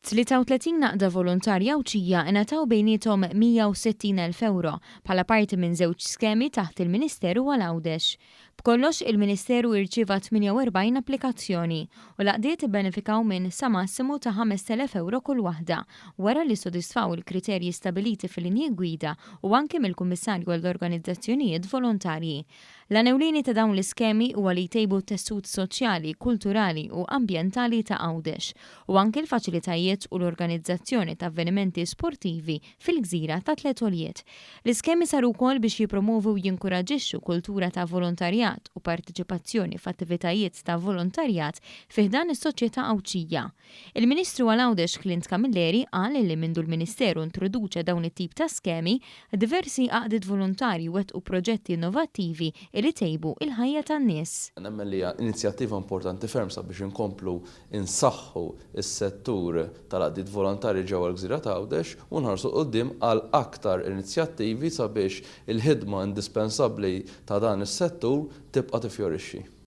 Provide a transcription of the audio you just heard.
33 għaqda volontarja Għawdxija ingħataw bejniethom 160,000 ewro bħala parti minn żewġ skemi taħt il-Ministeru għal Għawdex. B'kollox, il-Ministeru irċieva 48 applikazzjoni u l-għaqdiet ibbenefikaw minn sa massimu ta' 5,000 ewro kull waħda wara li ssodisfaw il-kriterji stabiliti fil-linji gwida u anki mill-Kummissarju għall-Organizzazzjonijiet Volontarji. L-għan ewlieni ta' dawn l-iskemi huwa li jtejbu t-tessut soċjali, kulturali u ambjentali ta' Għawdex u anki l-faċilitajiet u l-organizzazzjoni ta' avvenimenti sportivi fil-gżira ta' Tliet Għoljiet. L-iskemi saru wkoll biex jippromovu u jinkuraġġixxu kultura ta' volontarjat u parteċipazzjoni f'attivitajiet ta' volontarjat fi ħdan is-soċjetà Għawdxija. Il-Ministru għal Għawdex Clint Camilleri qal li mindu l-Ministeru introduċa dawn it-tip ta' skemi, diversi għaqdiet volontarji wettqu proġetti innovattivi li tejbu il-ħajja tan-nies. Nemmen li hija inizjattiva importanti ferm sabiex inkomplu nsaħħu s-settur tal-għaqdiet volontarji ġewwa l-gżira ta' Għawdex u nħarsu 'l quddiem għal aktar inizjattivi sabiex il-ħidma indispensabbli ta' dan is-settur tibqa' tiffjorixxi.